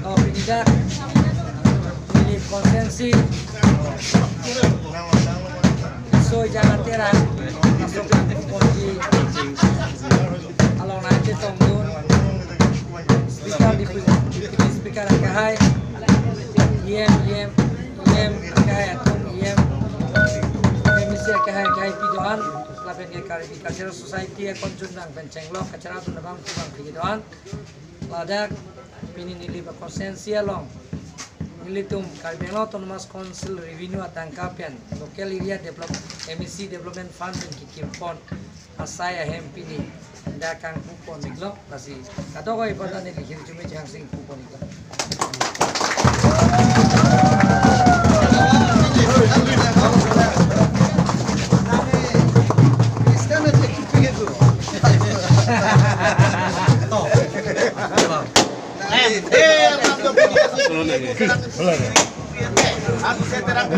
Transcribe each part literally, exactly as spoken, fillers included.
Oh, pini dak Nilip constituency, Soi Jana Terang, laso kangpu ponji along nangchetongdun Speaker, Deputy, Deputy Speaker akehai, E M, E M, E M akehai atum, E M, M A C akehai akehai pi do-an, lapen ke Karbi Cultural Society akonchunang pen chenglok kacheradun abang kubang pi do-an. Ladak pini Nilip constituency along nelitum Karbi Anglong Autonomous Council revenue atangka pen local area develop, M A C Development Fund pen kikim pon asai ahem pini dak kangpu pon iklo, lasi kadokave pada neli hirjume jang sing pu pon iklo.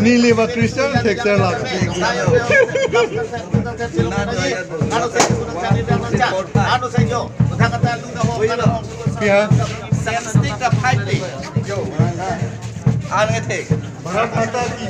Nilip a Christian section la. Pia? Stick a pipe. Ang ethek. Bharat Mata ki.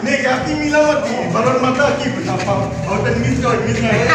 Ne jati mila mati, Bharat Mata ki, betapa auto miss joy, miss joy.